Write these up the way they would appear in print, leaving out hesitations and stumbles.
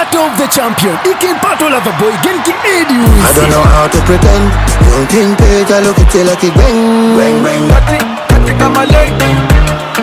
Battle of the Champion i kin Pato Lover Boy gin ki Eddy I Uzi. don't know how to pretend. Don't think page, I look at you like a bang, bang, bang. Kati, kati kama leg.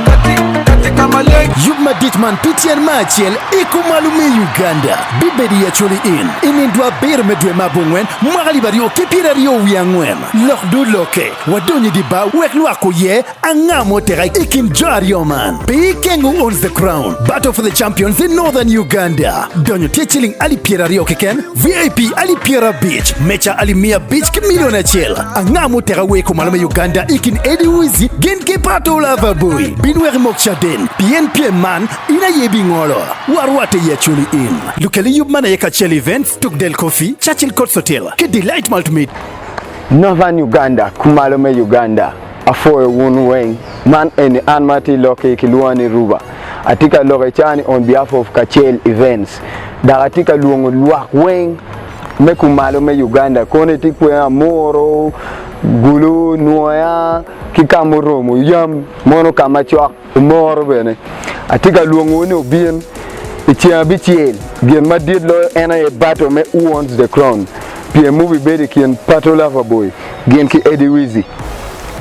Kati, kati kama leg. Yub madit man pi tyen me acel i kumalo me Uganda bibedo i Acholi Inn i nindwa abiro me dwe me abongwen mwaka alip aryo ki pyeraryo wiye angwen. Lok dul lokke, wadonyo i dye bar wek lwak oyer Anga ma oteka i kin jo aryo man? Pi King who owns the crown, Battle for the champions in Northern Uganda. Donyo tye ciling alip 20 keken, VIP alip 50, meca alip 500 ki milion acel. Anga ma oteka wer kumalo me Uganda i kin Eddy Wizzy gin ki Pato Lover Boy? Bin wek imok caden, pien pyem man in aye ibingolo. Warwatte i Acholi Inn. Lukel yub man aye Kacel Events, Tuk Del Coffee, Churchill Courts Hotel ki Delight Multimedia. Northern Uganda, Kumalo me Uganda. Apwoyo wun weng. Man eni an ma atye loki ki lwonga ni Ruba. Atye ka lok i caa ni on behalf of Kacel Events. Dok atye ka lwongo lwak weng me kumalo me Uganda kono itye kwer Amuru, Gulu, Nwoya ki ka muromo yam mono ka ma cok Omoro bene. Atye ka lwongowu ni wubin i ceng abicel. Gin madit loyo en aye battle me Who Owns the Crown? Pyem mubibedo i kin Pato Lover Boy gin ki Eddy Wizzy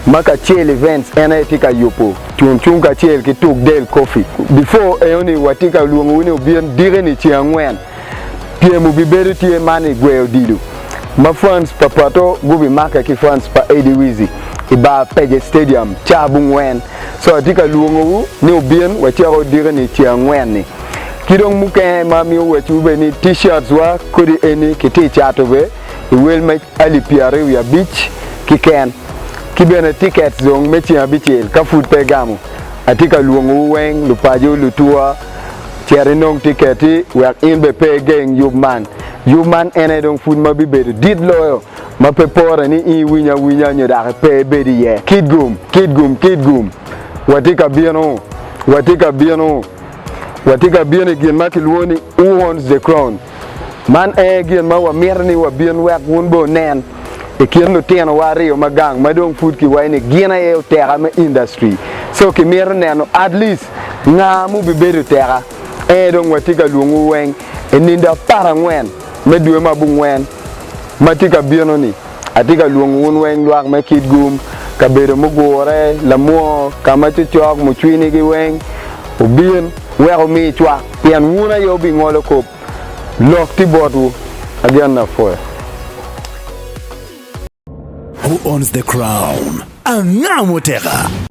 ma Kacel Events en aye tye ka yubo cun cung kacel ki Tuk Del Coffee. Before enoni watye ka lwongowu ni wubin diki-ni ceng angwen. Pyem obibedo tye man i gweyo odilo ma fans pa Pato gubimake ki fans pa Eddy Wizzy i bar Pece Stadium ca abongwen. So atye ka lwongowu ni wubin wacako odiko-ni ceng angwen-ni. Ki dong mukene ma amiyo wacciwu bene ni T-shirts wa kodi eni kitye cato be i wel me alip pyeraryo wiye abic keken. Ki bene tickets dong me ceng abicel ka pud pe igamo atye ka lwongowu weng lupaco, lutuwa, Cit inong tiketi wek in bene pe igeng yub man. Yub man en aye dong pud ma bibedo dit loyo ma pe pore ni in iwiny awinya nyo dok pe ibed iye. Kitgum! Kitgum! Kitgum! Watye ka bino! Watye ka bino! Watye ka bino i gin ma kilwongo ni Who Owns the Crown? Man aye gin ma wamito ni wabin wek wun bene wunen i kin lutinowa aryo ma gang ma dong pud kiwaco ni gin aye oteka me industry. So kimito neno at least nga mubibedo oteka. Ee dong watye ka lwongowu weng i nindo aparangwen me dwe me abongwen ma tye ka bino ni. Atye ka lwongo wun weng lwak me Kitgum, kabedo mugure, Lamwor, ka ma cocok, mucwinigi weng, wubin wek wumi cwak, pien wun aye wubingolo kop. Lok tye botwu. Ageno apwoyo. Who owns the crown? Anga muteka?